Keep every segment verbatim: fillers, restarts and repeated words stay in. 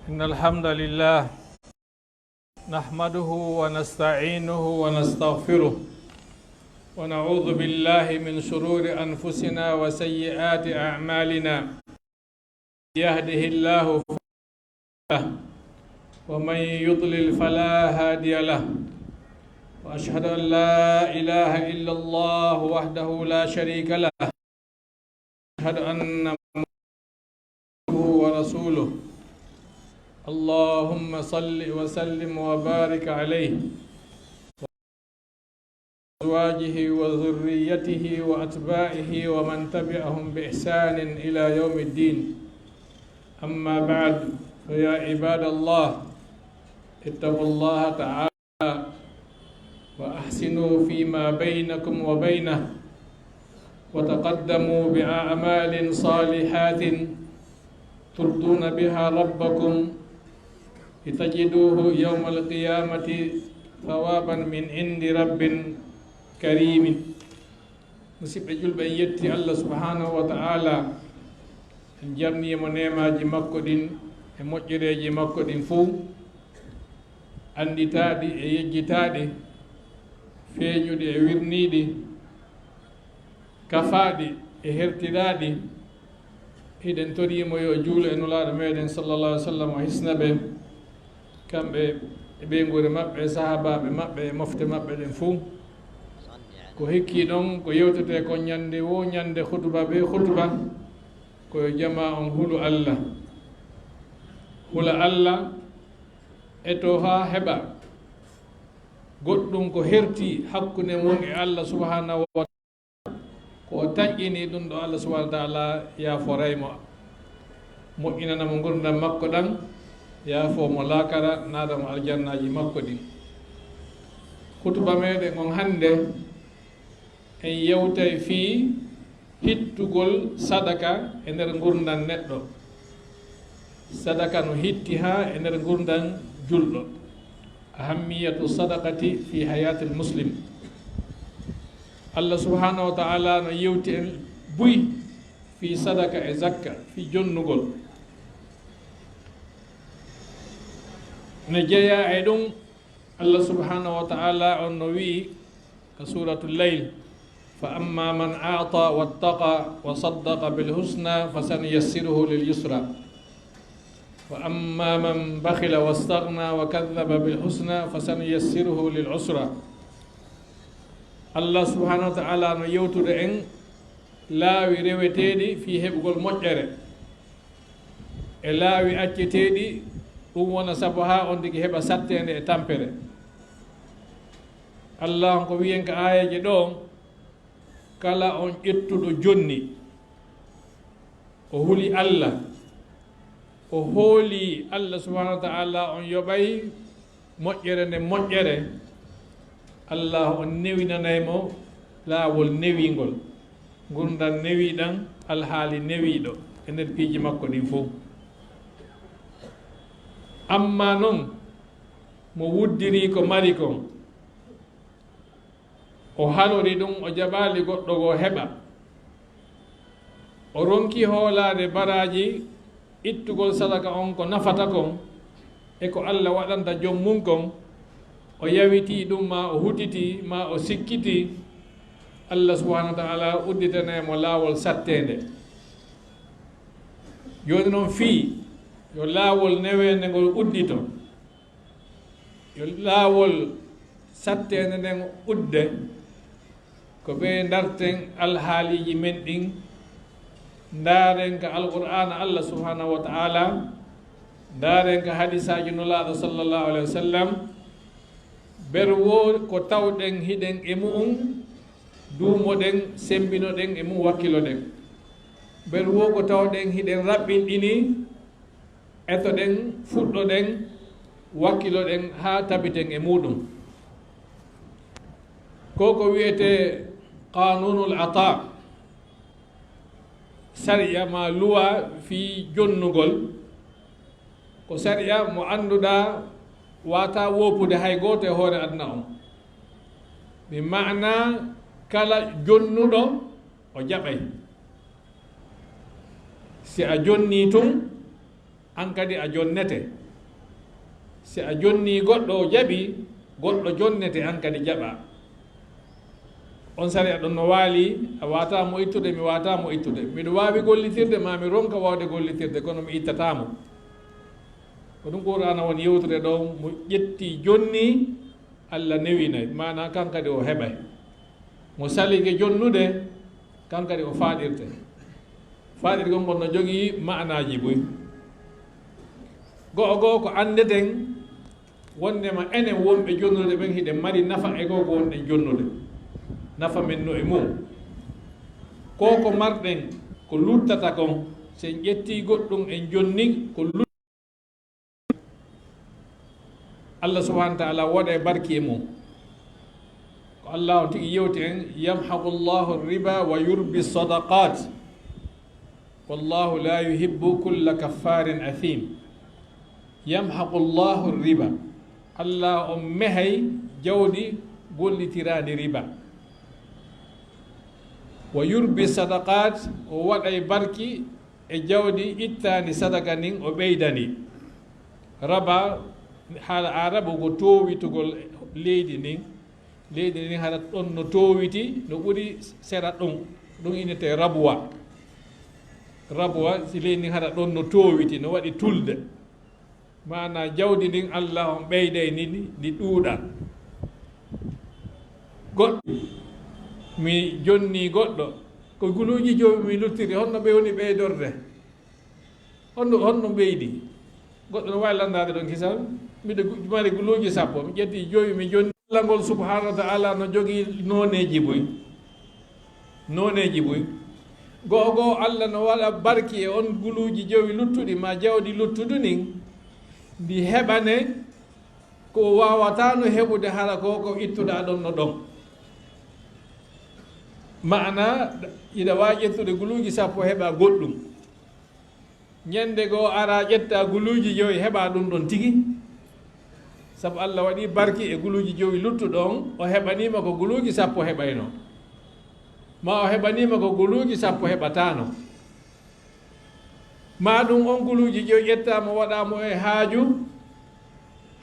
إن الحمد لله نحمده ونستعينه ونستغفره، ونعوذ بالله من شرور أنفسنا وسيئات أعمالنا. يهده الله فلا مضل له، ومن يضلل فلا هادي له، وأشهد أن لا إله إلا الله وحده لا شريك له، أشهد أن محمدا عبده ورسوله. اللهم صل وسلم وبارك عليه وأزواجه وذريته وأتباعه ومن تبعهم بإحسان إلى يوم الدين. أما بعد، فيا عباد الله، اتقوا الله تعالى وأحسنوا فيما بينكم وبينه، وتقدموا بأعمال صالحات ترضون بها ربكم لتجدوه يوم القيامة ثوابا من عند رب كريم. Musidɓe julɓe, en yetti Allah subhanahu wa ta'ala, en jarnii mo neemaaji makko ɗin e moƴƴereeji makko ɗin fow, annditaaɗi e yejjitaaɗi, feeñuɗi e wirniiɗi, kafaaɗi e hertiraaɗi. Hiɗen toriimo yo juulu e Nulaaɗo meɗen sallallahu alaihi wa sallam, o hisna ɓe, kamɓe e ɓeynguure maɓɓe, sahaabaaɓe maɓɓe e mofte maɓɓe ɗen fow. Ko hikkii ɗon, ko yewtetee kon ñande woo ñande, hutuba bee hutuba, ko yo jamaa on hulu Allah. Hula Allah, etoo haa heɓa goɗɗum ko hertii hakkunde mun e Allah subhanahu wa ta'ala. Ko o tanƴinii ɗum ɗoo, Allah subhanahu wa ta'ala yaaforay mo, moƴƴinana mo ngurndan makko ɗan, yaafoo mo laakara, naada mo aljannaaji makko ɗin. Hutuba meɗen on hannde, en yewtay fii hittugol sadaka e nder ngurndan neɗɗo. Sadaka no hitti haa e nder ngurndan julɗo. Ahammiyatu sadaqati fi hayatil muslim. Allah subhanahu wa ta'ala no yewti en buy fii sadaka e zakka, fii jonnugol. No jeyaa e ɗum, Allah subhanahu wa ta'ala on no wi'i ka Suratul Layl, فأما من أعطى واتقى وصدق بالحسنى فسنيسره لليسرى وأما من بخل واستغنى وكذب بالحسنى فسنيسره للعسرى. Allah subhanahu wa ta'ala no yewtude en laawi reweteeɗi fii heɓugol moƴƴere e laawi acceteeɗi, ɗum wona sabu haa on tigi heɓa satteende e tampere. Allah on ko wi'en ka aayeeje ɗoo, kala on ƴettuɗo jonni, o huli Allah, o hooli Allah subhanahu wa ta'ala, on yoɓay moƴƴere nden moƴƴere, Allah on newinanay mo laawol newiingol, ngurndan newiiɗan, alhaali newiiɗo e nder piiji makko ɗin fow. Amma non, mo wuddiri ko mari kon, o halori ɗum, o jaɓaali goɗɗo goo heɓa, o ronki hoolaade baraaji ittugol sadaka on ko nafata kon e ko Allah waɗanta jom mun kon, o yawitii ɗum, maa o hutitii, maa o sikkitii, Allah subhanahu wa ta'ala udditanay mo laawol satteende. Jooni non fii yo laawol neweende ngol uddito, yo laawol satteende nden udde, ko ɓe ndarten alhaaliiji men ɗin, ndaaren ka Alqur'aana Allah subhanahu wa ta'ala, ndaaren ka hadiisaaji Nulaaɗo sallallahu alaihi wa sallam, ber woo ko tawɗen hiɗen e mu'un, duumoɗen, sembinoɗen e mu'un, wakkiloɗen. Ber woo ko tawɗen hiɗen raɓɓinɗini, etoɗen, fuɗɗoɗen, wakkiloɗen haa tabiten e muuɗum. Ko ko wi'etee qanunul ata, sariya maa luwa fii jonnugol, ko sariya mo annduɗaa waataa woopude hay gooto e hoore aduna on. Bi maana kala jonnuɗo o jaɓay. Si a jonnii tun, An kadi a jonnete. Si a jonnii goɗɗo, o jaɓii, goɗɗo jonnete, an kadi jaɓaa. On sariya ɗon no waali, a waataa mo ittude, mi waataa mo ittude. Miɗo waawi gollitirde, maa mi ronka waawde gollitirde, kono mi ittataa mo. Ko ɗum Qur'aana woni yewtude ɗo, mo ƴetti jonnii, Alla newinay, maanaa kan kadi o heɓay. Mo salike jonnude, kan kadi o faaɗirte. Faaɗirgol ngol no jogii maanaaji buy. Go'o goo ko anndeten, wonndema enen wonɓe jonnude ɓen hiɗen mari nafa e goo ko wonɗen jonnude. Nafa men no e mum. Ko ko marɗen, ko luttata kon, si en ƴettii goɗɗum en jonni, ko lut-, Allah subhanahu wa ta'ala waɗa e barki e mum. Ko Allah on tigi yewti en, "Yamhaqu Allahu riba wa yurbi sadaqat. Wallahu la yuhibbu kulla kaffarin athim." Yamhaqu Allahu riba. Allah on mehay jawdi gollitiraandi riba. Wa yurbi sadaqat, o waɗay barki e jawdi ittaandi sadaka ndin, o ɓeyda ndi. Raba, haala Aarabu ko toowitugol leydi ndin. Leydi ndin hara ɗon no toowiti, no ɓuri sera ɗum. Ɗum innetee rabuwa. Rabuwa, si leydi ndin hara ɗon no toowiti, no waɗi tulde. Maanaa jawdi ndin Allah on ɓeyday ndi, ndi ɗuuɗa. Goɗɗo, mi jonni goɗɗo, ko guluuji jowi mi luttiri, honno ɓe woni ɓeydorde? Honno, honno ɓeydi? Goɗɗo no waawi lanndaade ɗon kisal, miɗo gu-, mari guluuji sappo, mi ƴetti jowi, mi jonni. Allah ngol subhanahu wa ta'ala no jogii nooneeji buy. Nooneeji buy. Go'o goo, Allah no waɗa barki e on guluuji jowi luttuɗi, maa jawdi luttudu ndin, ndi heɓane ko waawataano heɓude hara ko, ko ittuɗaa ɗon no ɗon. Maanaa, iɗa waawi ƴettude guluuji sappo heɓa goɗɗum. Ñande goo ara ƴetta guluuji jowi heɓa ɗum ɗon tigi. Sabu Allah waɗi barki e guluuji jowi luttuɗo on, o heɓaniima ko guluuji sappo heɓayno. Maa o heɓaniima ko guluuji sappo heɓataano. Maa ɗum on guluuji jowi ƴettaama waɗaama e haaju,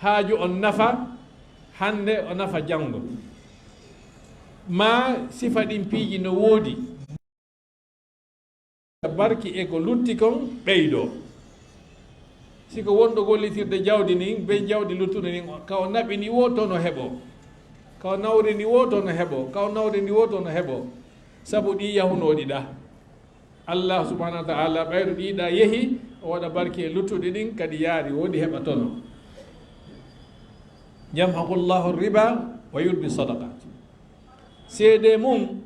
haaju on nafa hannde, o nafa janngo. Maa sifa ɗin piiji no woodi. Barki e ko lutti kon ɓeydoo. Si ko wonɗo gollitirde jawdi ndin, be jawdi luttundi ndin, ka o naɓini woo to no heɓoo. Ka o nawrini woo to no heɓoo. Ka o nawrini woo to no heɓoo. Sabu ɗi yahunooɗi ɗa. Allah subhanahu wa ta'ala ɓayru ɗi ɗa yehi, o waɗa barki e luttuɗi ɗin, kadi yaari woo ɗi heɓa tono. Yamhaqu Allahu riba wa yurbi sadaqat. Seedee mum,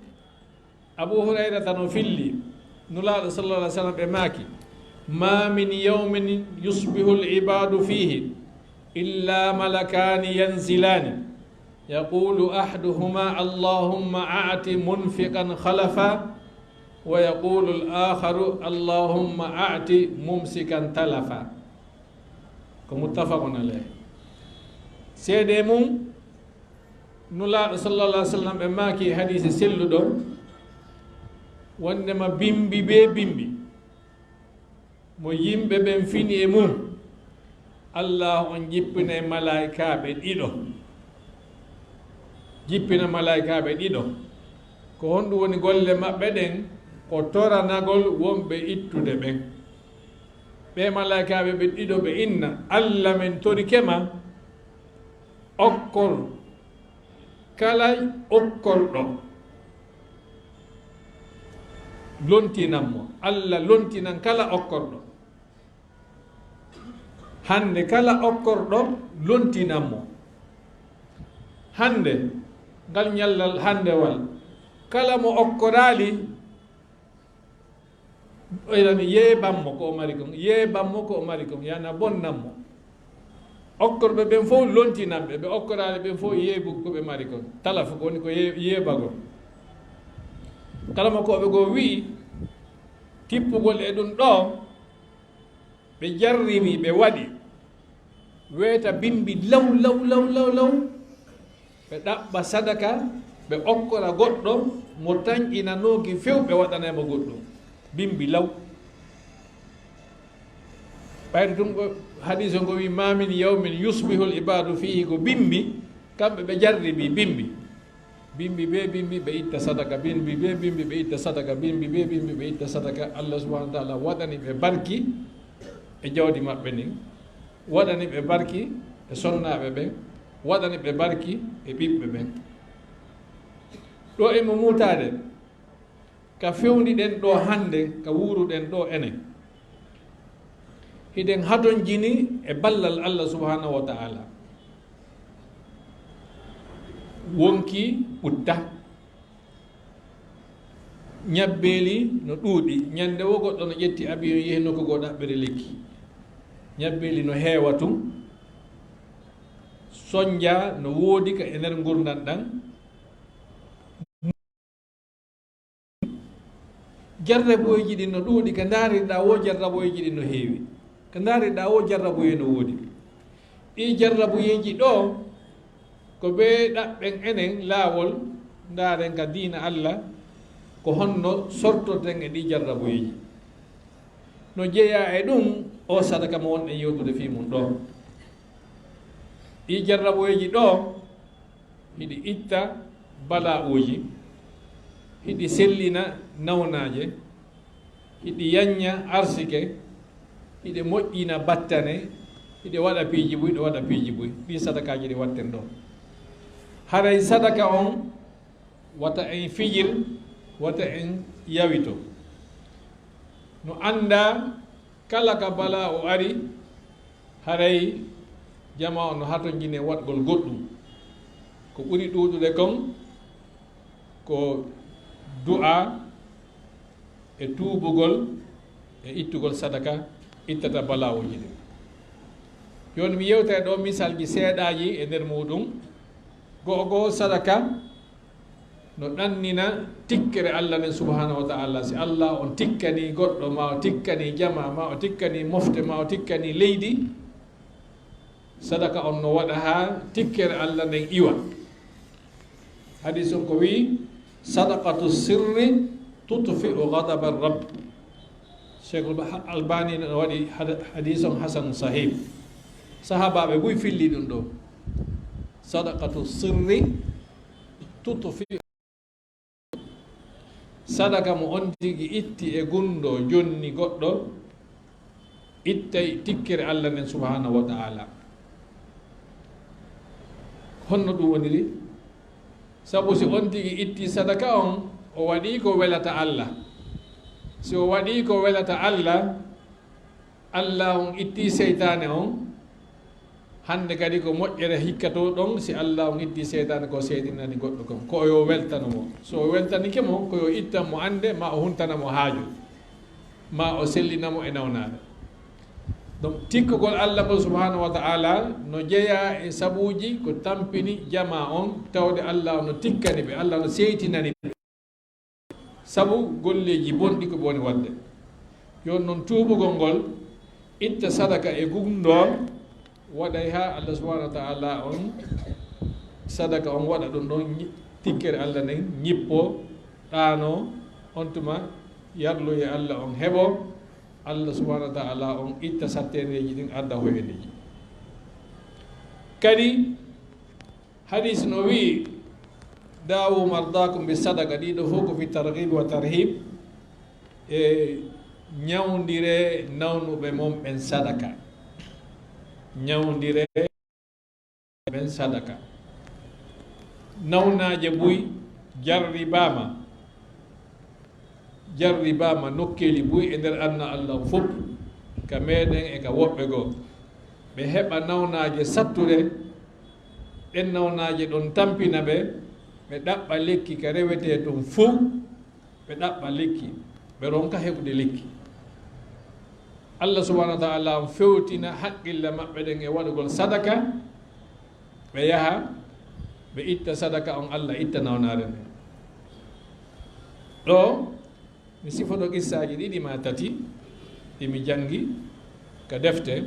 Abu Hurayrata no filli, Nulaaɗo sallallahu alaihi wasallam ɓe maaki, "Ma min yawmin yusbihu al-ibadu fihi illa malakani yanzilani, yaqulu ahaduhuma, Allahumma a'ti munfiqan khalafa, wa yaqulu al-akharu, Allahumma a'ti mumsikan talafa." Ko muttafaqun alayh. Seedee mum, Nulaaɗo sallallahu alaihi wasallam ɓe maaki e hadiisi selluɗo, wondema bimbi be bimbi, mo yimɓe ɓen fini e mum, Allah on jippinay malaa'ikaaɓe ɗiɗo. Jippina malaa'ikaaɓe ɗiɗo. Ko honɗum woni golle maɓɓe ɗen? Ko toranagol wonɓe ittude ɓen. Ɓee malaa'ikaaɓe ɓe ɗiɗo ɓe inna, "Allah, men torike ma, okkor kala okkorɗo, lontinan mo." Allah lontinan kala okkorɗo. Hannde kala okkorɗo, lontinan mo. Hannde, ngal ñallal hanndewal, kala mo okkoraali, oylani yeeban mo ko o mari kon, yeeban mo ko o mari kon, yana bonnan mo. Okkorɓe ɓen fof lontinan ɓe, ɓe okkoraali ɓen fof yeebu ko ɓe mari kon. Talaf ko woni ko yee-, yeebagol. Kala mo ko ɓe goo wi'i, tippugol e ɗum ɗo, ɓe jarribi, ɓe waɗi. Weeta bimbi law, law, law, law, law. Ɓe ɗaɓɓa sadaka, ɓe okkora goɗɗo mo tanƴinanooki few, ɓe waɗanay mo goɗɗum. Bimbi law. Ɓayri ɗum ko hadiis o ngo wi, "Ma min yawmin yusbihul ibadu fihi," ko bimbi, kamɓe ɓe jarribi bimbi. Bimbi be bimbi ɓe itta sadaka, bimbi be bimbi ɓe itta sadaka, bimbi be bimbi ɓe itta sadaka. Allah subhanahu wa ta'ala waɗani ɓe barki e jawdi maɓɓe ndin, waɗani ɓe barki e sonnaaɓe ɓen, waɗani ɓe barki e ɓiɓɓe ɓen. Ɗo e mo muutaade, ka fewndi ɗen ɗo hannde, ka wuuru ɗen ɗo enen. Hiɗen hatonjini e ballal Allah subhanahu wa ta'ala. Wonki ɓutta. Ñabbeeli no ɗuuɗi. Ñande wo goɗɗo no ƴetti abiyon yehi nokku goo ɗaɓɓere lekki. Ñabbeeli no heewa tun. Sonja no woodi ka e nder ngurndan ɗan. Jarraboyeeji ɗin no ɗuuɗi, ka ndaariɗaa wo jarraboyeeji ɗin no heewi, ka ndaariɗaa wo jarraboyee no woodi. Ɗii jarraboyeeji ɗoo, ko ɓe ɗaɓɓen enen laawol, ndaaren ka diina Allah, ko honno sortorten e ɗii jarraboyeeji. No jeyaa e ɗum oo sadaka mo wonɗen yewtude fii mun ɗoo. Ɗii jarraboyeeji ɗoo, hiɗi itta bala'uuji, hiɗi sellina nawnaaje, hiɗi yanña arsike, hiɗi moƴƴina battane, hiɗi waɗa piiji buy, hiɗi waɗa piiji buy. Ɗii sadakaaji ɗi watten ɗoo. Haray sadaka on, wata en fijir, wata en yawito. No anndaa kala ka bala'u ari, haray jamaa on no hatonjini e waɗgol goɗɗum. Ko ɓuri ɗuuɗude kon, ko du'a e tuubugol e ittugol sadaka ittata bala'uuji ɗin. Jooni mi yewtay ɗoo misaalji seeɗaaji e nder muuɗum. Go'o go'o sadaka no ɗannina tikkere Allah nden subhanahu wa ta'ala. Si Allah on tikkani goɗɗo, ma o tikkani jamaa, ma o tikkani mofte, ma o tikkani leydi, sadaka on no waɗa haa tikkere Allah nden iwa. Hadiis on ko wi'i, "Sadaqatu sirri tutfi'u ghadaba rabb." Sheikhul Bah-, Albani no waɗi hada-, hadiis on hasanun sahih. Sahaabaaɓe buy filli ɗum ɗoo. Sadaqatu sirri tutfi'u. Sadaka mo on tigi itti e gunndoo jonni goɗɗo, ittay tikkere Allah nden subhanahu wa ta'ala. Honno ɗum woniri? Sabu si on tigi itti sadaka on, o waɗii ko welata Allah. Si o waɗii ko welata Allah, Allah on ittii seytaane on. Hannde kadi ko moƴƴere hikka to ɗon, si Allah on ittii seytaane ko seytinani goɗɗo kon, ko yo weltano mo. So o weltanike mo, ko yo ittan mo annde, ma o huntana mo haaju, ma o sellina mo e nawnaare. Donc, tikkugol Allah ngol subhanahu wa ta'ala no jeyaa e sabuuji ko tampini jamaa on, tawde Allah on no tikkani ɓe, Allah no seytinani ɓe. Sabu golleeji bonɗi ko ɓe woni waɗde. Jooni non tuubugol ngol, itta sadaka e gunndoo, waɗay haa Allah subhanahu wa ta'ala on, sadaka on waɗa ɗum ɗon ñi-, tikkere Allah nden ñippo, ɗaano, on tuma yarluye Allah on heɓo, Allah subhanahu wa ta'ala on itta sattereeji ɗin adda hoyendeeji. Kadi, hadiis no wi'i, "Dawu mardaakum bi sadaka," ɗiɗo fof ko fi targhib wa tarhib, e ñawndire nawnuɓe mon ɓen sadaka. Ñawndire ɓen sadaka. Nawnaaje buy jarribaama. Jarribaama nokkeeli buy e nder aduna Allah fof, ka meɗen e ka woɓɓe goo. Ɓe heɓa nawnaaje sattuɗe, ɗen nawnaaje ɗon tampina ɓe, ɓe ɗaɓɓa lekki ka rewetee ton fof, ɓe ɗaɓɓa lekki, ɓe ronka heɓude lekki. Allah subhanahu wa ta'ala on fewtina haqqille maɓɓe ɗen e waɗugol sadaka, ɓe yaha, ɓe itta sadaka on, Allah itta nawnaare nden. Ɗo, mi sifoto qissaaji ɗiɗi maa tati, ɗi mi janngi ka defte.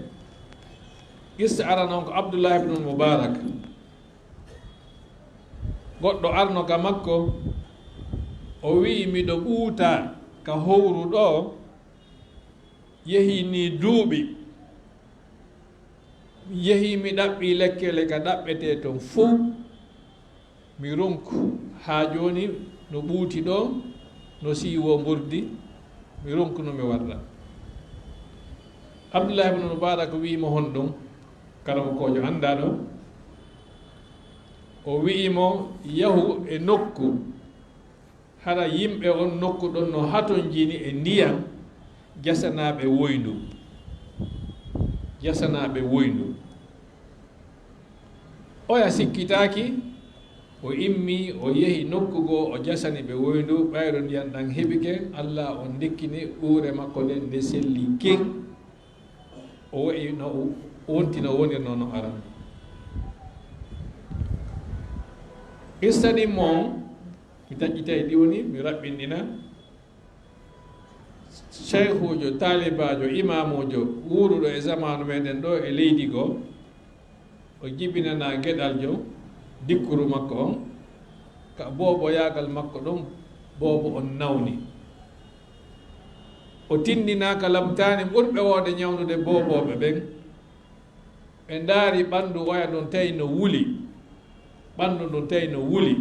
Qissa arano on ko Abdullah ibn Mubarak. Goɗɗo arno ka makko, o wi'i, "Miɗo ɓuuta ka howru ɗo, yehi ni duuɓi, Yehi mi ɗaɓɓi lekkele ka ɗaɓɓetee ton fow. Mi ronku haa jooni no ɓuuti ɗoo, no siiwoo mburdi. Mi ronku no mi warra. Abdullahi ibn Mubarak wi'i mo honɗum, karamokoojo anndaa ɗoo. O wi'i mo, yahu e nokku, hara yimɓe on nokku ɗon no hatonjini e ndiyam jasanaaɓe woyndu. Jasanaaɓe woyndu. Oya sikkitaaki, o immi, o yehi nokku goo, o jasani ɓe woyndu, ɓayro ndiyam ɗam heɓike, Alla on ndikkini uure makko nden nde selli kin. O wa'i no o wonti no wonirno no aran. Qissa ɗin mo mi taƴƴitay ɗi woni, mi raɓɓinɗina. Shaykhuujo, taalibaajo, imaamuujo wuuruɗo e zamaanu meɗen ɗoo e leydi goo, o jibinanaa geɗaljo dikkuru makko on, ka booboyaagal makko ɗon, boobo on nawni. O tinndinaa ka labtaani ɓurɓe woode ñawnude boobooɓe ɓen. Ɓe ndaari ɓanndu oya ndun tawi no wuli, ɓanndu ndun tawi no wuli,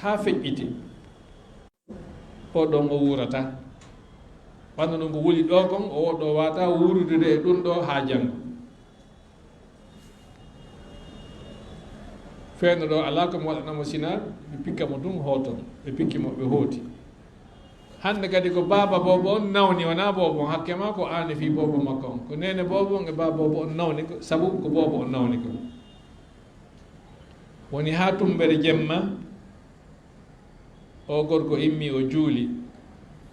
haa feƴƴiti. O ɗon o wuurata. Ɓanndu ndun ko wuli ɗoo kon, o ɗoo waata wuurude e ɗun ɗoo haa janngo. Feeno ɗoo alaa ko mi waɗana mo, sinaa ɓe pikka mo tun hooto. Ɓe pikki mo, ɓe hooti. Hannde kadi ko baaba boobo on nawni, wonaa boobo on, hakke maa ko aane fii boobo makko on. Ko neene boobo on e baaba boobo on nawni, ko sabu ko boobo on nawni kon. Woni haa tumbere jemma, oo gorko immi, o juuli.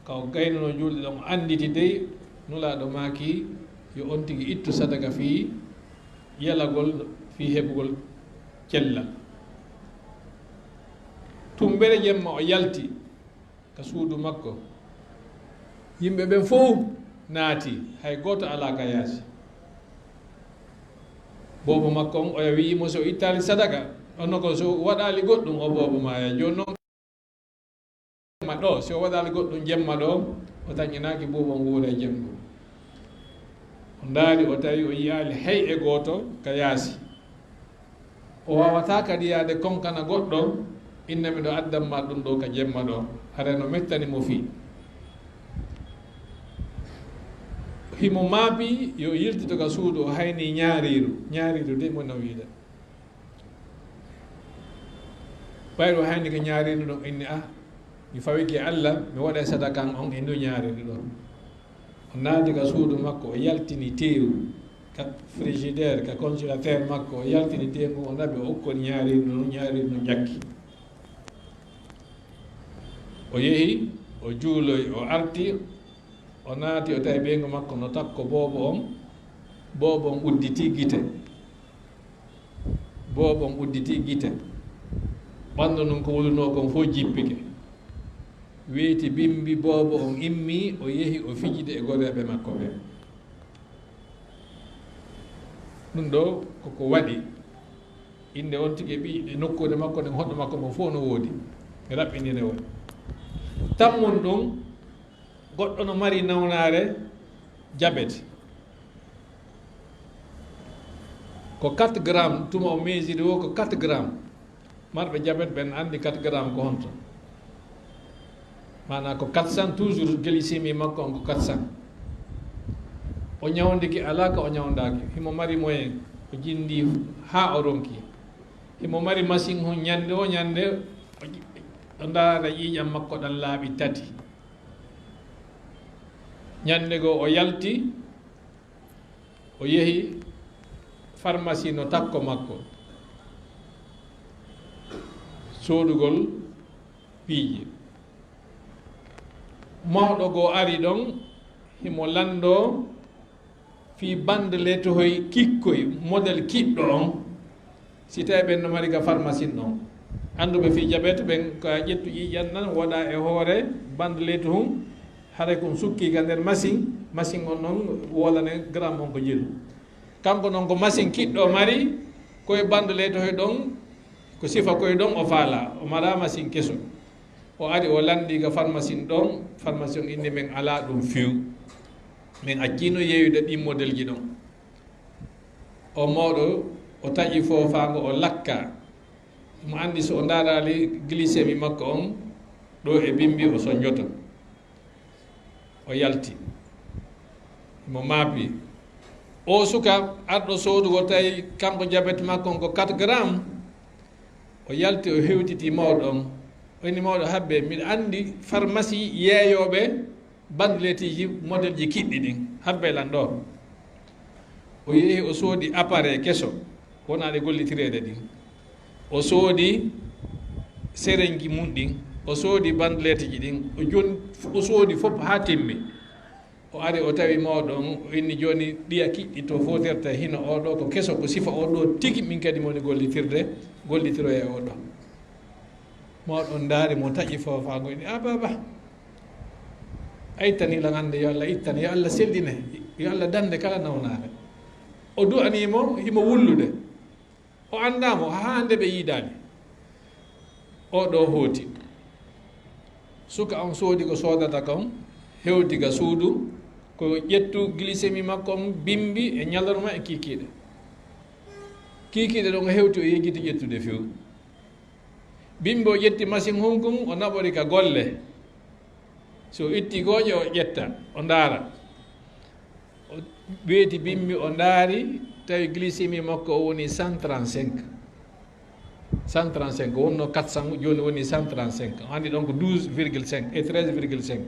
Ka o gaynunoo juulde ɗon, o annditi dey Nulaaɗo maaki yo on tigi ittu sadaka fii yalagol, fii heɓugol cellal. Tumbere jemma o yalti ka suudu makko. Yimɓe ɓen fow naati, hay gooto alaa ka yaasi. Boobo makko on, oya wi'i mo, si o ittaali sadaka, onno ko si o waɗaali goɗɗum, o boobo maaya. Jooni non, jemma ɗoo, si o waɗaali goɗɗum jemma ɗoo, o taƴƴinaaki boobo on wuura e jemma. O ndaari, o tawi o yi'aali hay e gooto ka yaasi. O waawataa kadi yaade konkana goɗɗo, inna miɗo addan ma ɗum ɗoo ka jemma ɗoo, haray no mettani mo fii. Himo maapi yo yiltito ka suudu, o hayni ñaariiru, ñaariiru de mo no wiide. Ɓayri o hayni ka ñaariiru ɗon, inni, ah, mi fawike Alla, mi waɗay sadakan on e ndu ñaariiru ɗon. O naati ka suudu makko, o yaltini teewu ka frigidaire, ka congélateur makko, o yaltini teewu, o naɓi, o okkoni ñaariiru ɗon, ñaariiru ɗon ƴakki. O yehi, o juuloyi, o arti, o naati, o tawi ɓeyngu makko no takko boobo on, boobo on udditi gite. Boobo on udditi gite. Ɓanndu ndun ko wulunoo kon fow jippike. Weyti bimbi, boobo on immi, o yehi, o fijidi e goreeɓe makko ɓen. Ɗum ɗoo koko waɗi. Innde on tigi e ɓiy-, e nokkuure makko nden, hoɗo makko mo fow no woodi. E raɓɓinire woni. Tammun ɗum, goɗɗo no mari nawnaare jabet. Ko quatre grammes, tuma o mesure wo ko quatre grammes. Marɓe jabet ɓen anndi quatre grammes ko honto. Maanaa ko quatre cents, toujours glycémie makko on ko quatre cents. O ñawndiki, alaa ka o ñawndaaki. Himo mari moyen, o jinndi haa o ronki. Himo mari machine hun, ñannde wo ñannde, o ƴi-, o ndaara ƴiiƴam makko ɗan laaɓi tati. Ñannde goo o yalti, o yehi pharmacie no takko makko, soodugol piiji. Mawɗo goo ari ɗon, himo lanndoo fii bande letohoy kikkoy, model kiɗɗo on. Si tawii ɓen no mari ka pharmacie ɗon. Annduɓe fii jabet ɓen, ko a ƴettu ƴiiƴan ɗan, waɗa e hoore bande letu hun, haray kon sukki ka nder machine, machine on non wolane gramme on ko jelu. Kanko non ko machine kiɗɗo mari, koye bande letohoy ɗon, ko sifa koye ɗon o faala, o mara machine keso. O ari o lanndi ka pharmacie ɗon, pharmacie on inni men alaa ɗum few. Men acciino yeeyude ɗin modelji ɗon. O mawɗo, o taƴi foofaango, o lakka. Mo anndi so o ndaaraali glycémie makko on ɗo e bimbi, o sonjoto. O yalti. Mo maapi. O suka arɗo soodugo tawi kanko jabet makko on ko quatre grammes. O yalti, o hewtiti mawɗo on. O inni mawɗo, "Habbe, miɗa anndi pharmacie yeeyooɓe bandeleetiji modelji kiɗɗi ɗin. Habbe lan ɗo." O yehi, o soodi appareil keso, wonaa ɗe gollitireede ɗin. O soodi serenji mun ɗin, o soodi bandeleetiji ɗin, o jon-, o soodi fof haa timmi. O ari, o tawi mawɗo on, o inni, "Jooni ɗiya kiɗɗi to footirta hino oo ɗoo ko keso, ko sifa oo ɗoo tigi, min kadi moni gollitirde, gollitiroya e oo ɗoo." Mawɗo on ndaari mo, taƴi foofaango, inni, "A baaba, a ittani lan hannde, yo Allah ittan, yo Allah selline, yo Allah dande kala nawnaare." O du'anii mo, himo wullude. O anndaa mo, haa hannde ɓe yiidaali. Oo ɗoo hooti. Suka on soodi ko soodata kon, hewti ka suudu, ko ƴettu glycémie makko on bimbi e ñalorma e kiikiiɗe. Kiikiiɗe ɗon o hewti, o yejjiti ƴettude few. Bimbi o ƴetti machine hunkun, o naɓori ka golle. So itti gooƴe, o ƴetta, o ndaara. O weeti bimbi, o ndaari, tawi glycémie makko o woni cent trente-cinq. Cent trente-cinq, wonno quatre cents, jooni woni cent trente-cinq. O anndi ɗon ko douze virgule cinq et treize virgule cinq.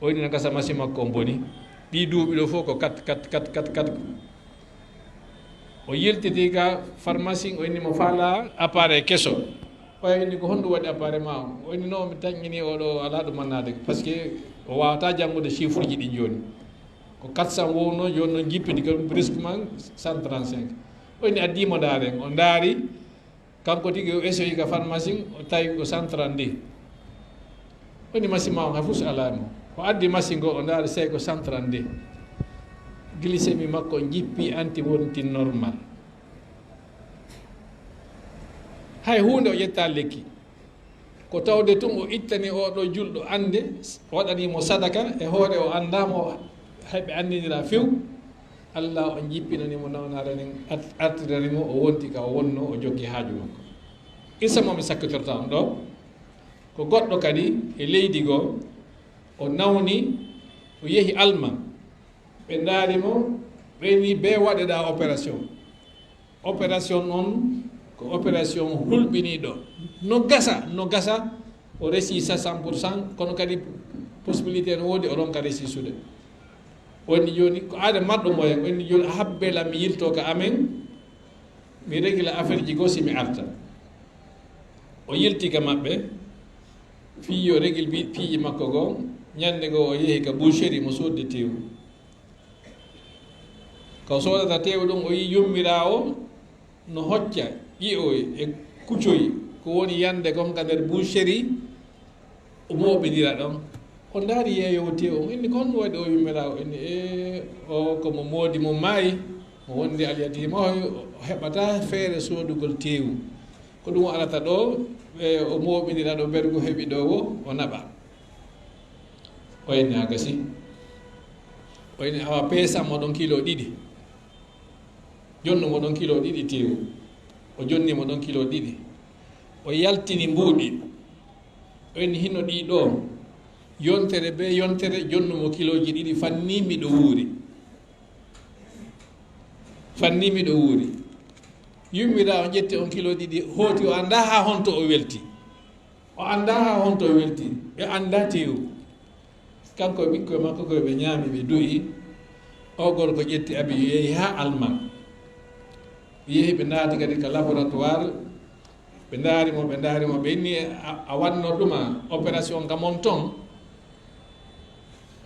O inni no gasa machine makko on boni. Ɗi duuɓi ɗo fof ko quatre, quatre, quatre, quatre, quatre. O yiltiti ka pharmacie, o inni mo faala appareil keso. O inni ko honɗum waɗi appareil ma on? O inni non, mi taƴŋini oo ɗoo, alaa ɗum mannaade, parce que o waawataa janngude chiffre ji ɗin jooni. Ko quatre cents wonno, jooni non jippiti ko brusquement cent trente-cinq. O inni addi mo ndaaren, o ndaari, kanko tigi o esoyi ka pharmacie, o tawi ko cent trente-deux. O inni machine ma on hay fus alaa mo. O addi machine go, o ndaari sey ko cent trente-deux. Glycémie makko on jippi, anti wonti normal. Hay huunde o ƴetta lekki. Ko tawde tun o ittani oo ɗoo julɗo annde, o waɗani mo sadaka e hoore o anndaa mo, hay ɓe anndinira few. Allah on jippinani mo nawnaare nden, at-, artirani mo, o wonti ka o wonno, o jokki haaju makko. Isa mo mi sakkitorta on ɗoo, ko goɗɗo kadi e leydi goo, o nawni, o yehi Alman. Ɓe ndaari mo, ɓe ni bee waɗeɗaa opération. Opération on ko opération hulɓiniiɗo. No gasa, no gasa, o resi sa cent pour cent, kono kadi possibilité no woodi, o ronka resi sude. O inni jooni, ko aade marɗo moyen, o inni jooni, a habbe lan mi yilto ka amen, mi régla affaire ji goo si mi arta. O yilti ka maɓɓe, fii yo régil bi-, piiji makko goo, ñande goo o yehi ka boucherie mo sodde teewu. Ko soodata teewu ɗum, o yii yummiraawo no hocca ƴi'oy e kucoy, ko woni yande kon ka nder boucherie, o mooɓindira ɗon. O ndaari yeeyoowo teewu on, inni, "Ko honɗum waɗi o yummiraawo?" Inni, "E, o ko mo moodi mo maayi, mo wondi alyatiima, o heɓataa feere soodugol teewu. Ko ɗum o arata ɗo, e, o mooɓindira ɗo bergu heɓi ɗo wo, o naɓa." O inni, "A gasi." O inni, "Awa peesan mo ɗon kilo ɗiɗi." Jonnu mo ɗon kilo ɗiɗi teewu. O jonni mo ɗon kilo ɗiɗi. O yaltini mbuuɗi. O inni, "Hino ɗii ɗo. Yontere bee yontere jonnu mo kilooji ɗiɗi, fanni miɗo wuuri. Fanni miɗo wuuri." Yummiraawo ƴetti on kilo ɗiɗi, hooti, o anndaa haa honto o welti. O anndaa haa honto o welti. Ɓe anndaa teewu. Kanko e ɓikkoy makko koy ɓe ñaami, ɓe du'i. O gorko ƴetti abi, yehi haa Alman. Yehi, ɓe naati kadi ka laboratoire. Ɓe ndaari mo, ɓe ndaari mo, ɓe inni, "A, a wanno ɗuma opération ka mon ton?"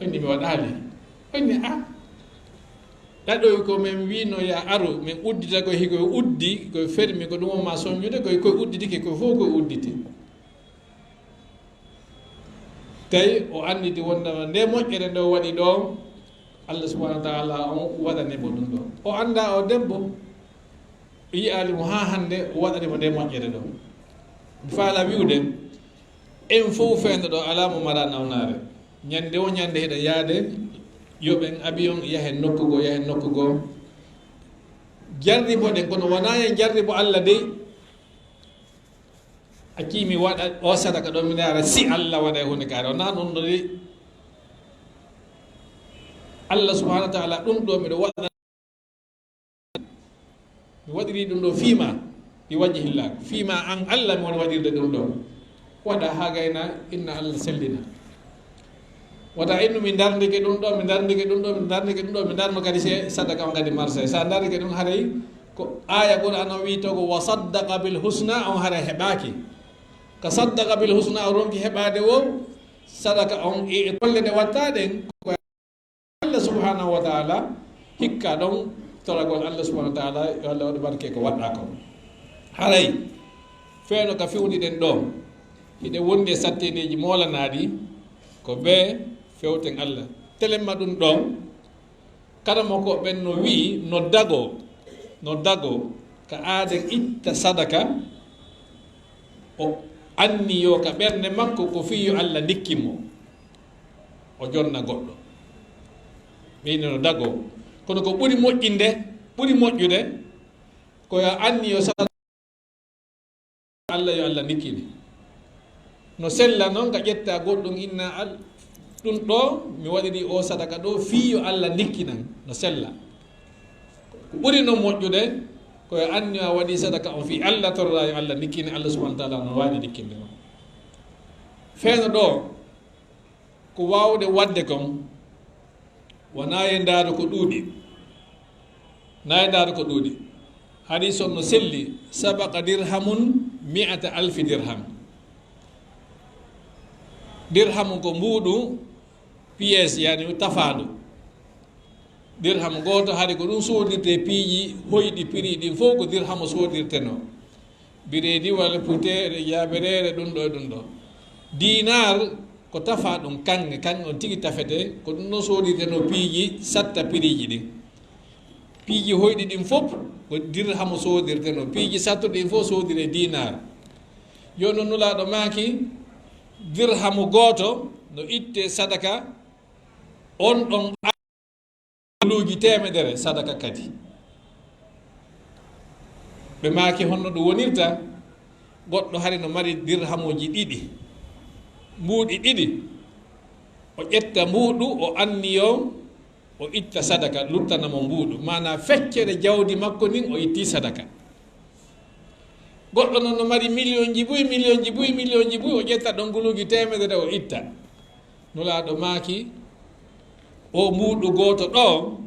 O inni, "Mi waɗaali." O inni, "A, ɗaɗoy ko men wiino ya aru, men uddita koy, hikoy uddi, koy fermi, ko ɗum o ma soññude, koy, koy udditike, koy fof koy udditi." Tawi o annditi wonde nde moƴƴere nde o waɗi ɗo, Allah subhanahu wa ta'ala on waɗani mo ɗum ɗo. O anndaa o debbo, o yi'aali mo haa hannde, o waɗani mo nde moƴƴere ɗo. Mi faala wi'ude, en fof feendo ɗo alaa mo mara nawnaare. Ñande o ñande hiɗa yaade, yoɓen avion, yahen nokku goo, yahen nokku goo. Jarriboɗen, kono wonaa en jarribo Allah dey. Accii mi waɗa o sadaka ɗo, mi ndaara si Allah waɗay huunde kaari. Wonaa ɗum ɗo dey. Allah subhanahu wa ta'ala, ɗum ɗo miɗo waɗa, mi waɗiri ɗum ɗo fii ma, bi wajhillah. Fii ma an Allah mi woni waɗirde ɗum ɗo. Waɗa haa gayna inna Allah sellina. Wata innu mi ndarndike ɗum ɗo, mi ndarndike ɗum ɗo, mi ndarndike ɗum ɗo, mi ndarno kadi se sadaka on kadi marsay. Sa ndarndike ɗum haray ko aya Qur'an on wi to ko wa saddaqa bil husna on haray heɓaaki. Ka saddaqa bil husna o ronki heɓaade wo sadaka on e, e kolle ɗe watta ɗen ko Allah subhanahu wa ta'ala hikka ɗon toragol Allah subhanahu wa ta'ala yo Allah waɗu barke ko waɗɗa ko. Haray feeno ka fewniɗen ɗo hiɗe wondi e satteneeji moolanaaɗi ko be fewten Allah. Telemma ɗum ɗon karamoko ɓen no wi'i no dago, no dago ka aaden itta sadaka o anniyo ka ɓernde makko ko fii yo Allah ndikkin mo. O jonna goɗɗo. Ɓeyde no dago. Kono ko ɓuri moƴƴinde, ɓuri moƴƴude ko yo anniyo sadaka Allah yo Allah ndikkine. No sella noon ka ƴetta goɗɗum inna al ɗum ɗo mi waɗiri o sadaka ɗo fii yo Allah ndikkinan no sella. Ko ɓuri noon moƴƴude ko yo anniyo a waɗi sadaka on fii Allah torra yo Allah ndikkine Allah subhanahu wa ta'ala no wawi ndikkinde ma. Feeno ɗo ko waawde waɗde kon wonaa e ndaaro ko ɗuuɗi. Na e ndaaro ko ɗuuɗi. Hadis on no selli sabaqa dirhamun mi'ata alfi dirham. Dirhamu ko mbuuɗu pièce yani tafaandu. Dirhamu gooto hari ko ɗum soodirte piiji hoyɗi piri ɗin fof ko dirhamu soodirtenoo. Bireediwal, puteere, jaabereere, ɗum ɗo e ɗum ɗo. Dinar ko tafa ɗum kaŋŋe, kaŋŋe on tigi tafete, ko ɗum ɗon soodirtenoo piiji satta piriiji ɗin. Piiji hoyɗi ɗin fof ko dirhamu soodirtenoo, piiji sattuɗi ɗin fof soodire dinar. Jooni non Nulaaɗo maaki dirhamu gooto no itte sadaka on ɗon. Guluuji teemedere sadaka kadi. Ɓe maaki honno ɗum wonirta? Goɗɗo hari no mari dirhamuuji ɗiɗi, mbuuɗi ɗiɗi, o ƴetta mbuuɗu o anniyo o itta sadaka luttana mo mbuuɗu, maanaa feccere jawdi makko ndin o itti sadaka. Goɗɗo noon no mari millionji buy, millionji buy, millionji buy, o ƴetta ɗon guluuji teemedere o itta. Nulaaɗo maaki o mbuuɗu gooto ɗo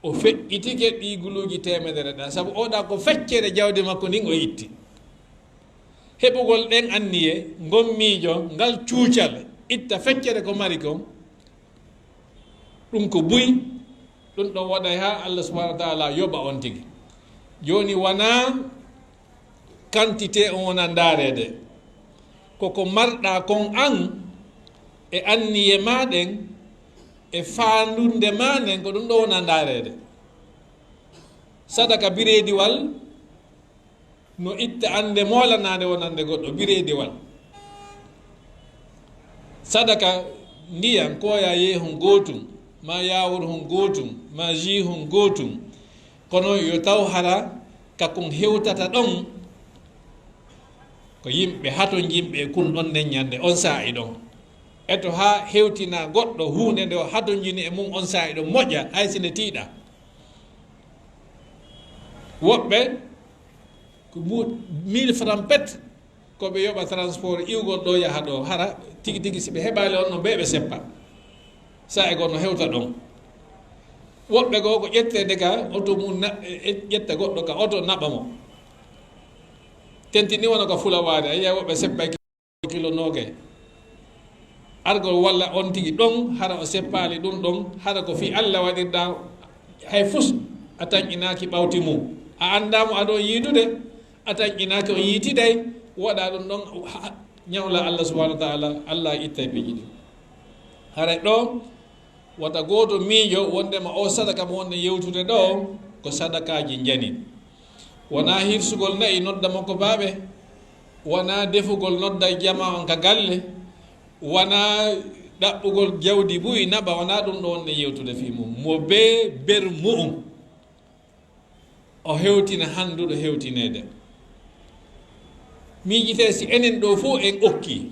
o feƴƴitike ɗi guluuji teemedere ɗa sabu oɗa ko feccere jawdi makko ndin o itti. Heɓugol ɗen anniye ngon miijo ngal cuucal itta feccere ko mari kon ɗum ko buy. Ɗum ɗon waɗay haa Allah subhanahu wa ta'ala yoɓa on tigi. Jooni wonaa quantité on wona ndaareede. Koko marɗa kon an e anniye ma ɗen e faandunde ma nden ko ɗum ɗo wona ndaareede. Sadaka bireediwal no itta annde moolanaande wonande goɗɗo bireediwal. Sadaka ndiyan koya yeehun gootum ma yaawurhun gootum ma jiihun gootum. Kono yo taw hara ka kon hewtata ɗon ko yimɓe hatonjinɓe e kun ɗon nden ñande on saa'i ɗon. Eto haa hewtina goɗɗo huunde nde o hatonjini e mum on saa'i ɗon moƴƴa hay si nde tiiɗa. Woɓɓe ko mbuuɗ mille francs pet ko ɓe yoɓa transport iwgol ɗo yaha ɗo hara tigi tigi si ɓe heɓaali on no ɓe ɓe seppa saa'i goo no hewta ɗon. Woɓɓe goo ko ƴetteede ka oto mum ƴetta goɗɗo ka oto naɓa mo. Tentini wona ka fulawaade a yiya woɓɓe seppay kilo noogay. Argol walla on tigi ɗon hara o seppaali ɗum ɗon hara ko fii Allah waɗirɗa hay fus a tanƴinaaki ɓawti mum a anndaa mo aɗo yiidude. A tanƴinaaki o yiitiday waɗa ɗum ɗon ñawla Allah subhanahu wa ta'ala. Allah ittay piiji ɗin. Haray ɗo wata gooto miijo wondema o sadaka mo wonde yewtude ɗo ko sadakaaji njani. Wonaa hirsugol na'i nodda makko baaɓe, wonaa defugol nodda jama on ka galle, wonaa ɗaɓɓugol jawdi buy naɓa, wonaa ɗum ɗo wonde yewtude fii mum. Mo bee ber mu'um. O hewtina hannduɗo hewtineede. Miijitee si enen ɗoo fof en okkii.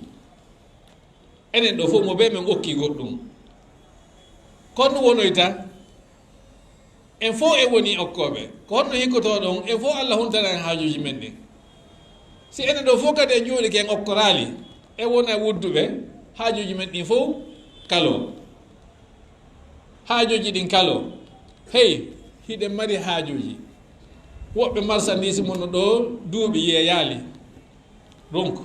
Enen ɗoo fof mo bee men okkii goɗɗum. Kono wonoyta, en fof en woni okkooɓe. Ko honno hikkotoo ɗon? En fof Allah huntana en haajuuji men ɗin. Si enen ɗoo fof kadi en juulike en okkoraali, en wona wudduɓe, haajuuji men ɗin fof kaloo. Haajuuji ɗin kaloo. Hey, hiɗen mari haajuuji. Woɓɓe marsandiis mun no ɗoo duuɓi yeeyaali. Donc,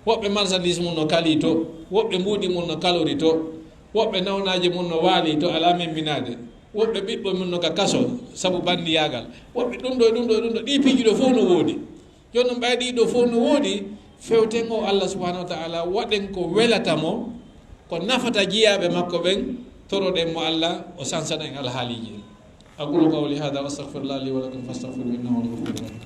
woɓɓe marsandiis mun no kalii to, woɓɓe mbuuɗi mun no kalori to, woɓɓe nawnaaji mun no waalii to alaa memminaade, woɓɓe ɓiɓɓe mun no ka kaso sabu banndiyaagal, woɓɓe ɗum ɗo e ɗum ɗo e ɗum ɗo, ɗii piiji ɗo fof no woodi. Jooni noon ɓay ɗii ɗo fof no woodi, fewten o Allah subhanahu wa ta'ala, waɗen ko welata mo, ko nafata jiyaaɓe makko ɓen, toroɗen mo Allah, o sansana en alhaaliiji ɗin. أقول قولي هذا وأستغفر الله لي ولكم فاستغفروه إنه هو الغفور الرحيم.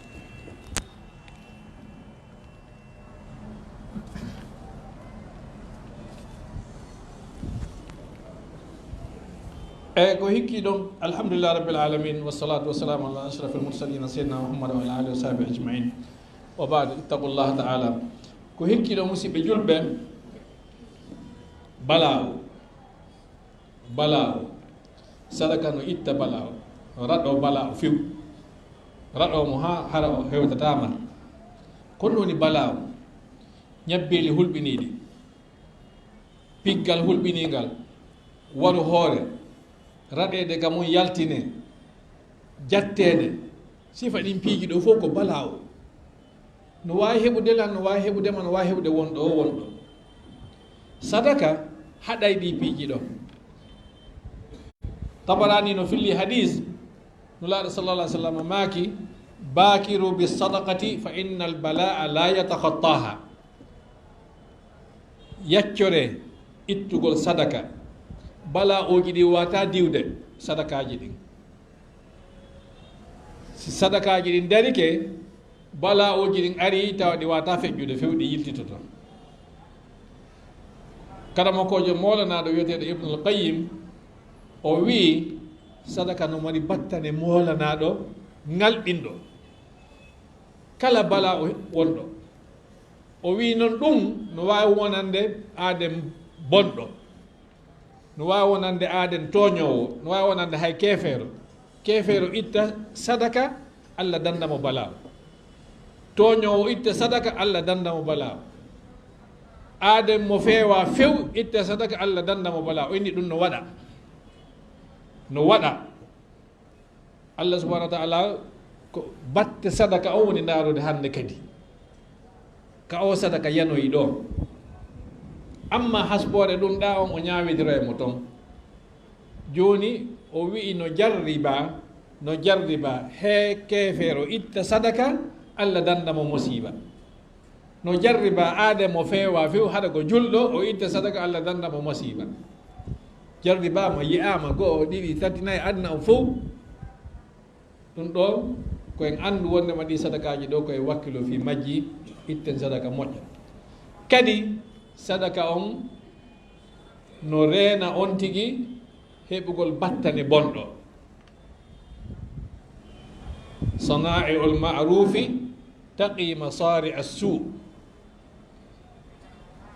Eyi, ko hikki ɗon, alhamdulillahi rabbil alamin, wassalatu wassalamu ala ashrafil mursalin, sayyidina Muhammad wa ala alihi wa sahbihi ajmain. Wa ba'd, ittaqullaha ta'ala. Ko hikki ɗon, musidɓe julɓe, balaawo. Balaawo. Sadaka no itta balaawo. Raɗo balaawo few. Raɗo mo haa hara o hewtataama. Ko ɗum woni balaawo. Ñabbeeli hulɓiniiɗi. Piggal hulɓiniingal. Waru hoore. Raɗeede ka mum yaltine. Jatteede. Sifa ɗin piiji ɗo fof ko balaawo. No waawi heɓude lan, no waawi heɓude ma, no waawi heɓude wonɗo o, wonɗo. Sadaka haɗay ɗi piiji ɗo. Tabarani no filli hadis, Nulaaɗo sallallahu alaihi wasallam maaki, "Bakiru bis sadaqati fa innal balaa la yatakhattaha." Yaccore ittugol sadaka. Bala'ooji ɗi wata diwde sadakaaji ɗin. Si sadakaaji ɗin darike, bala'ooji ɗin ari, tawa ɗi wata feƴƴude few, ɗi yiltitoto. Karamokoojo moolanaaɗo wiyeteeɗo Ibnul Qayyim, o wi'i, sadaka no mari battane moolanaaɗo ŋalɗinɗo kala bala'o wonɗo. O wi'i noon ɗum no waawi wonande aaden bonɗo. No waawi wonande aaden tooñoowo, no waawi wonande hay keefeero. Keefeero itta sadaka, Allah danda mo balaa. Tooñoowo itta sadaka, Allah danda mo balaa. Aaden mo feewa few, itta sadaka, Allah danda mo balaa. O inni ɗum no waɗa. No waɗa. Allah subhanahu wa ta'ala ko batte sadaka o woni ndaarude hannde kadi. Ka o sadaka yanoyi ɗo. Amma hasboore ɗum ɗa on o ñaawidiro e mo ton. Jooni o wi'i no jarriba, no jarriba he keefeero itta sadaka, Allah danda mo musiba. No jarriba aade mo feewa few, haɗa ko julɗo, o itta sadaka, Allah danda mo masiiba. Jarribaama, yi'aama, go'o, ɗiɗi, tati, nayi, aduna o fow. Ɗum ɗo ko en anndu wondema ɗi sadakaaji ɗo ko en wakkilo fii majji, itten sadaka moƴƴa. Kadi sadaka on no reena on tigi heɓugol battane bonɗo. Sana'i'ul ma'rufi taqi masari as-su.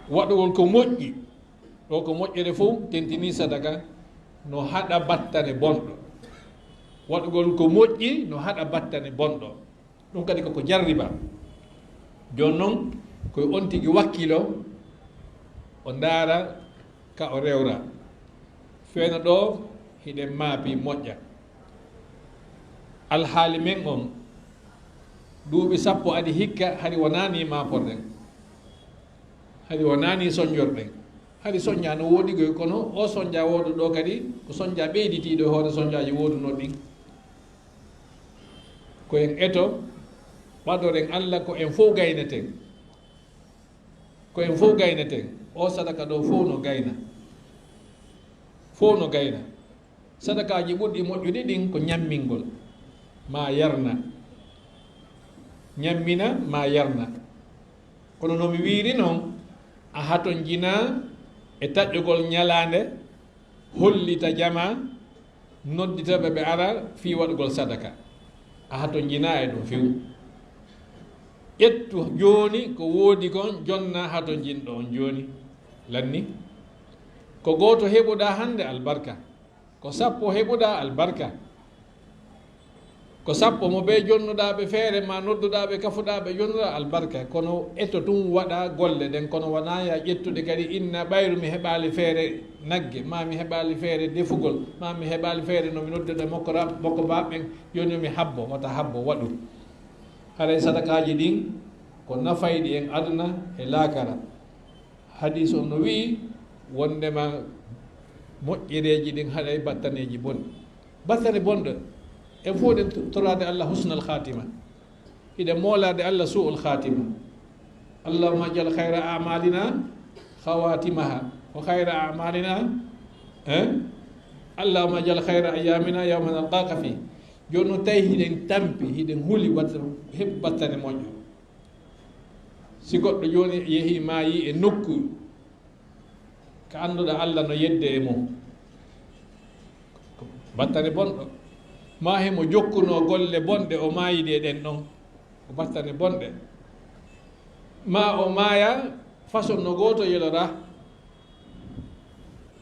Waɗugol ko moƴƴi, ɗo ko moƴƴere fow, tentini sadaka, no haɗa battane bonɗo. Waɗugol ko moƴƴi no haɗa battane bonɗo. Ɗum kadi koko jarriba. Jooni noon, koye on tigi wakkilo, o ndaara ka o rewra. Feena ɗo, hiɗen maapi moƴƴa. Alhaali men on, duuɓi sappo adi hikka, hari wonani maaporɗen. Hari wonani sonjorɗen. Hari sonja no woodi goy, kono o sonja woodu ɗo kadi, ko sonja ɓeyditiiɗo e hoore sonjaaji woodunoo ɗin. Ko en eto, ɓadoren Allah ko en fow gayneten. Ko en fow gayneten. O sadaka ɗo fow no gayna. Fow no gayna. Sadakaaji ɓurɗi moƴƴude ɗin ko ñammingol. Ma yarna. Ñammina, ma yarna. Kono no mi wiiri noon, a hatonjina e taƴƴugol ñalaande, hollita jama, noddita ɓe ɓe ara fii waɗugol sadaka. A hatonjinaa e ɗum few. Ƴettu jooni ko woodi kon, jonna hatonjinɗo on jooni. Lanni. Ko gooto heɓuɗaa hannde albarka. Ko sappo heɓuɗaa albarka. Ko sappo mo ɓe jonnuɗaa ɓe feere, ma nodduɗaa ɓe, kafuɗaa ɓe, jonnuɗaa albarka. Kono eto tun waɗa golle ɗen, kono wonaa ya ƴettude kadi inna ɓayru mi heɓaali feere nagge, ma mi heɓaali feere defugol, ma mi heɓaali feere no mi noddude mokko ra-, mokko baaɓe ɓen, jooni mi habbo, wata habbo, waɗu. Haray sadakaaji ɗin ko nafayɗi en aduna e laakara. Hadiis on no wi'i wondema moƴƴereeji ɗin haɗay battaneeji bonɗi. Battane bonɗo, en fof ɗen toraade Allah husnal khatima. Hiɗen moolaade Allah su'ul khatima. Allahumma ij'al khayra a'malina khawatimaha wa khayra a'malina, eh? Allahumma ij'al khayra ayyamina yawma nalqaka fi. Jooni non tawi hiɗen tampi, hiɗen huli batta-, heɓu battane moƴƴo. Si goɗɗo jooni yehii maayii e nokku ka annduɗaa Allah no yedde e mum, ko battane bonɗo. Ma himo jokkunoo golle bonɗe, o maayidi e ɗen ɗon, ko battane bonɗe. Ma o maaya façon no gooto yeloraa.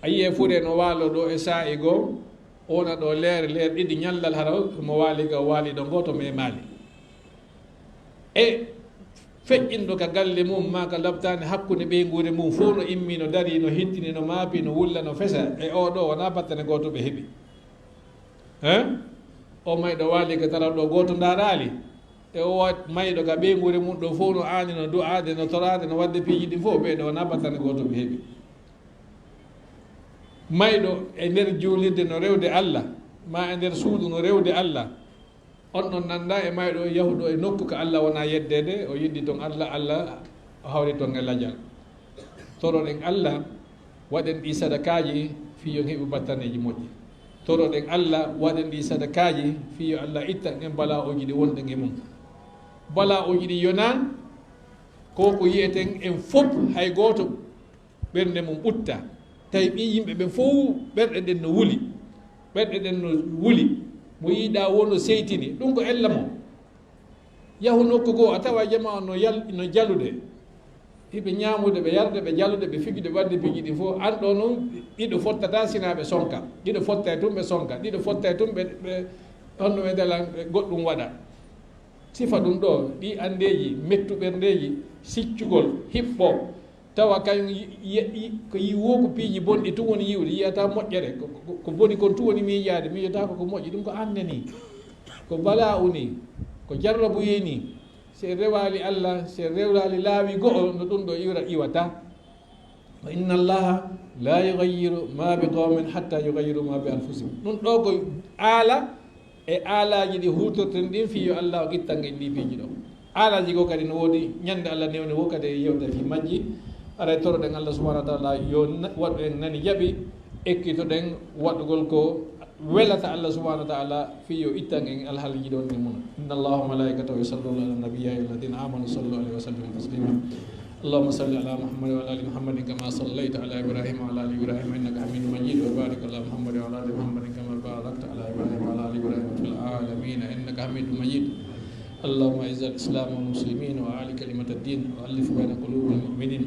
A yi'e fure no waaloo ɗoo e saa'i goo, o wona ɗoo leere, leer ɗiɗi, ñallal hara mo waali ga, o waali ɗo gooto memaali. E feƴƴinɗo ka galle mum, maa ka labtaani hakkunde ɓeynguure mum, fof no immii, no darii, no hittini, no maapi, no wulla, no fesa. E oo ɗoo, wonaa battane gooto ɓe heɓi. Hein? O mayɗo waali ka tara ɗo gooto ndaaraali. E o wa-, mayɗo ka ɓeynguure mum ɗo fof no aani, no du'aade, no toraade, no waɗde piiji ɗin fof, ɓee ɗoo wonaa battane gooto ɓe heɓi. Mayɗo e nder juulirde no rewde Allah, maa e nder suudu no rewde Allah, on ɗon nanndaa e mayɗo yahuɗo e nokku ka Allah wonaa yeddeede, o yeddi ton Allah, Allah o hawri ton e lajal. Toroɗen Allah, waɗen ɗi sadakaaji fii yo en heɓu battaneeji moƴƴi. Toroɗen Allah, waɗen ɗi sadakaaji fii yo Allah ittan en bala'uuji ɗi wonɗen e mum. Bala'uuji ɗi yonaa ko ko yi'eten en fof, hay gooto ɓernde mum ɓutta. Tawi ɓii yimɓe ɓen fof ɓerɗe ɗen no wuli. Ɓerɗe ɗen no wuli. Mo yiɗaa woo no seytini. Ɗum ko ella mo. Yahu nokku goo, a tawa jamaa on no yal-, no jalude. Hiɓe ñaamude, ɓe yarde, ɓe jalude, ɓe fijude, ɓe waɗde piiji ɗin fof. An ɗoo noon, ɗiɗo fottata sinaa ɓe sonka. Ɗiɗo fotta e tun, ɓe sonka. Ɗiɗo fotta e tun, ɓe, ɓe, honno ɓe dalan, ɓe goɗɗum waɗa. Sifa ɗum ɗoo, ɗii anndeeji, mettu ɓerndeeji, siccugol, hiɓɓo. Tawa kañum yi-, yi-, yi-, ko yi-, woo ko piiji bonɗi tun woni yi'ude, yi'ataa moƴƴere. Ko, ko, ko boni kon tun woni miijaade, miijotaako ko moƴƴi. Ɗum ko an nanii. Ko bala'u nii, ko jarrabuyee nii. Si en rewaali Allah, si en rewlaali laawi go'o, no ɗum ɗoo iwra-, iwata. Wa inna Allaha la yughayyiru ma bi qawmin hatta yughayyiru ma bi anfusihim. Ɗum ɗoo ko aala e aalaaji ɗi huutorten ɗin fii yo Allah o ittan en ɗii piiji ɗoo. Aalaaji goo kadi no woodi, ñande Allah newni woo kadi e yewta fii majji. Aray toroɗen Allah subhanahu wa ta'ala yo na-, waɗu en nani jaɓi, ekkitoɗen waɗugol ko welata Allah subhanahu wa ta'ala fii yo ittan en alhaaliiji ɗon e mum. Inna Allaha wa malaikatahu yusalluna ala nabi, ya ayyuhalladhina amanu sallu alayhi wa sallimu taslima. اللهم صل على محمد وعلى آل محمد كما صليت على إبراهيم وعلى آل إبراهيم إنك حميد مجيد، وبارك على محمد وعلى آل محمد كما باركت على إبراهيم وعلى آل إبراهيم في العالمين إنك حميد مجيد. اللهم أعز الإسلام والمسلمين وأعل كلمة الدين وألف بين قلوب المؤمنين.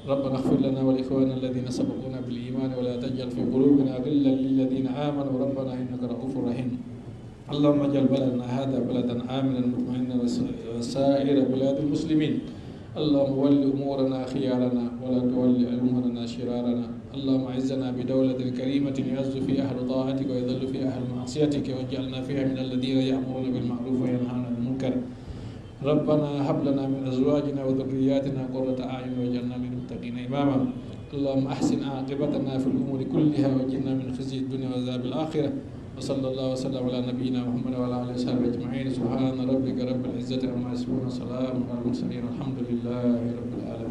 ربنا اغفر لنا ولإخواننا الذين سبقونا بالإيمان ولا تجعل في قلوبنا غلا للذين آمنوا ربنا إنك رؤوف رحيم. اللهم اجعل بلدنا هذا بلدا آمنا مطمئنا وس-، وسائر بلاد المسلمين. اللهم ول أمورنا خيارنا ولا تول أمورنا شرارنا. اللهم أعزنا بدولة كريمة يعز فيها أهل طاعتك ويذل فيها أهل معصيتك، واجعلنا فيها من الذين يأمرون بالمعروف وينهون عن المنكر. ربنا هب لنا من أزواجنا وذرياتنا قرة أعين واجعلنا للمتقين إماما. اللهم أحسن عاقبتنا في الأمور كلها وأجرنا من خزي الدنيا وعذاب الآخرة. وصلى الله وسلم على نبينا محمد وعلى آله وصحبه أجمعين. سبحان ربك رب العزة عما يصفون وسلام على المرسلين والحمد لله رب العالمين.